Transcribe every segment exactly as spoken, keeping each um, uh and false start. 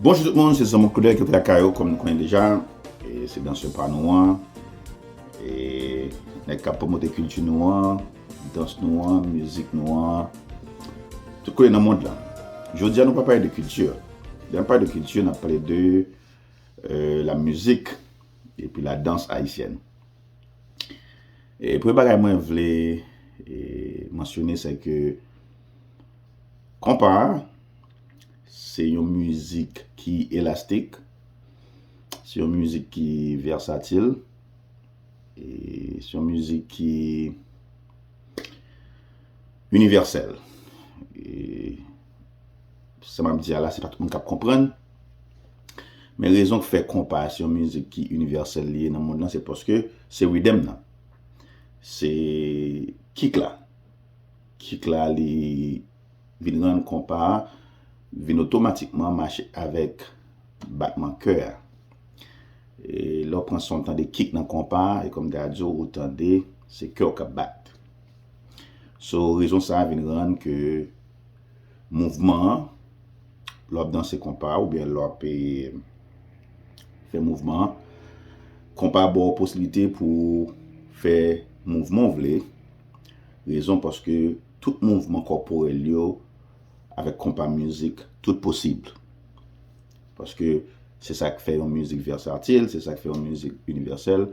Bonjou tout moun, se zanmi Claudel ki lakay ou, kòm nou konnen deja. E se dansè pa nou an. E nèg k ap pwomote kilti nou an, dans nou an, mizik nou an, tout kote nan mond lan. Jodi a, nou pa pale de kilti. Lè n pale de kilti, n ap pale de euh, la mizik epi la dans ayisyèn. E premye bagay mwen vle e, mansyone, se ke konpa a, se yon mizik ki elastik, se yon mizik ki vèsatil, e se yon mizik ki inivèsèl. E sa m ap di a la, se pa tout moun k ap konprann. Men rezon k fè konpa se yon mizik ki inivèsèl li ye nan mond lan, se paske se riddim nan. Se kik la. Kik la, li vin rann konpa a vin otomatikman mache avèk batman kè a. E lè w pran son, w tande kik nan konpa a, e kòm m te di w, ou tande se kè w k ap bat. So, rezon sa a vin rann ke mouvman an, lè w ap danse konpa, oubyen lè w ap e, fè mouvman an, konpa ba w posiblite pou w fè mouvman w vle. Rezon paske tout mouvman kòporèl yo avèk konpa mizik, tout posib. Paske se sa k fè yon mizik vèsatil, se sa k fè yon mizik inivèsèl.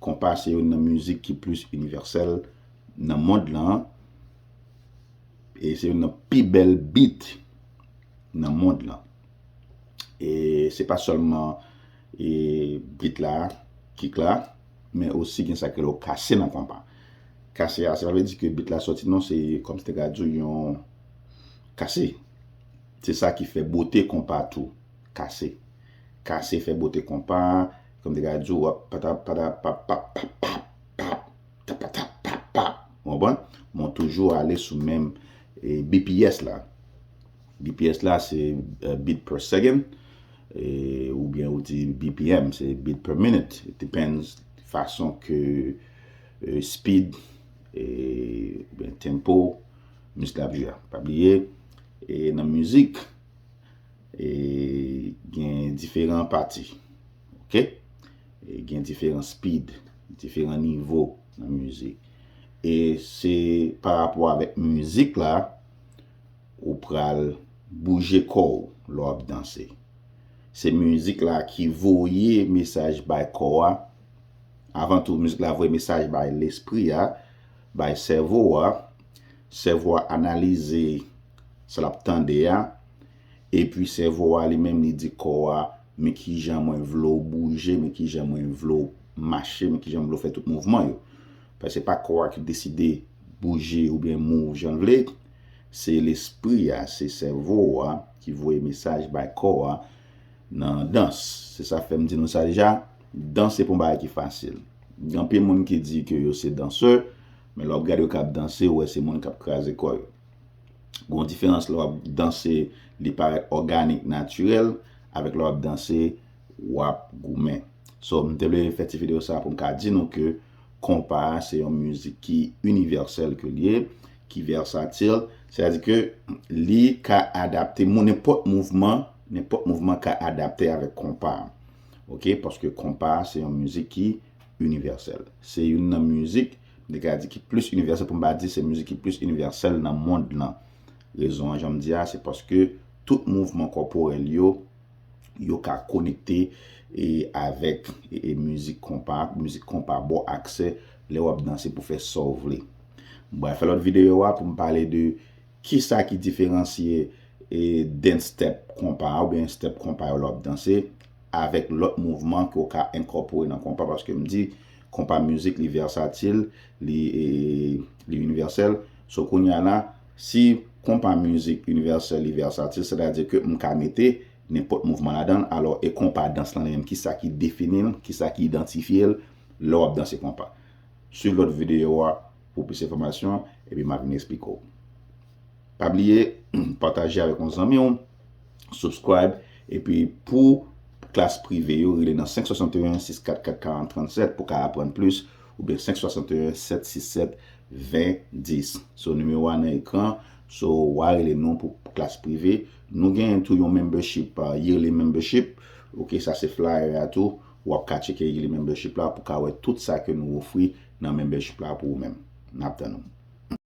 Konpa se youn nan mizik ki plis inivèsèl nan mond lan. E se youn nan pi bèl beat nan mond lan. E se pa sèlman e, beat la, kik la, men osi gen sa k rele kase nan konpa. Kase a, sa vle di ke beat la sòti non, se kòm si te ka di w yon kase. Se sa ki fè bote konpa tou. Kase. Kase fè bote konpa, kòm te ka di w, w ap pata, pata, pap, pap, pap, pap, pap, tapatap, pap, pap. Ou konprann? Mwen toujou ale sou menm e, B P S la. B P S la, se e, beat per second, e, oubyen ou di B P M, se beat per minute. It depends fason ke e, speed, e, oubyen tempo, mizik la ap jwe a. Pa bliye, e, nan mizik, e, gen diferan pati. Oke? E, gen diferan speed, diferan nivo nan mizik. E se pa rapò avèk mizik la, ou pral bouje kò w lè w ap danse. Se mizik la ki voye mesaj bay kò a. Avan tou, mizik la voye mesaj bay lespri a, bay sèvo a. Sèvo a analize sa l ap tande a. Epi sèvo a li menm li di kò a, men kijan mwen vle w bouje, men kijan mwen vle w mache, men kijan mwen vle w fè tout mouvman yo. Paske se pa kò a ki deside bouje oubyen move jan l vle. Se lespri a, se sèvo a ki voye mesaj bay kò a nan dans. Se sa k fè m di nou sa deja, dans se pa yon bagay ki fasil. Gen anpil moun ki di ke yo se dansè, men lè w ap gade yo k ap danse, ou wè se moun k ap kraze kò yo. Gon diferans lè w ap danse, li parèt òganik, natirèl, avèk lè w ap danse, w ap goumen. So, m te vle fè ti videyo sa pou m ka di nou ke konpa a se yon mizik ki inivèsèl ke l ye, ki vèsatil, sètadi ke li ka adapte moun, nenpòt mouvman, nenpòt mouvman ka adapte avèk konpa a. Oke, paske konpa a se yon mizik ki inivèsèl. Se youn nan mizik, m te ka di ki plis inivèsèl, pou m pa di se mizik ki plis inivèsèl nan mond lan. Rezon an, jan m di a, se paske tout mouvman kòporèl yo, yo ka konekte e, avèk e, e, mizik konpa, mizik konpa ba w aksè lè w ap danse pou fè sa w vle. M pral fè lòt videyo a pou m pale de kisa ki diferansye e, dance step konpa a oubyen step konpa yo lè w ap danse avèk lòt mouvman ke w ka enkòpore nan konpa, paske m di konpa mizik li vèsatil, li e, li inivèsèl. So kounye a la, si konpa mizik inivèsèl li vèsatil, sètadi ke m ka mete nenpòt mouvman ladan l, alò e konpa dans lan li menm, kisa ki defini l, kisa ki idantifye l lè w ap danse konpa. Swiv lòt videyo a pou plis enfòmasyon, epi m a vin eksplike w. Pa bliye, pataje avèk yon zanmi w, subscribe, epi pou klas prive yo, rele nan senk swasanteyen, sis kat kat, karant trannsèt pou ka aprann plis, oubyen senk swasanteyen, sèt sis sèt, ven dis. So, nimewo a nan ekran, So, w a rele nou pou klas prive. Nou gen tou yon membership, uh, yearly membership. Ok, sa se flyer a tou. W ap ka tcheke yearly membership la pou ka wè tout sa ke nou ofri nan membership la pou ou menm. N ap tann ou.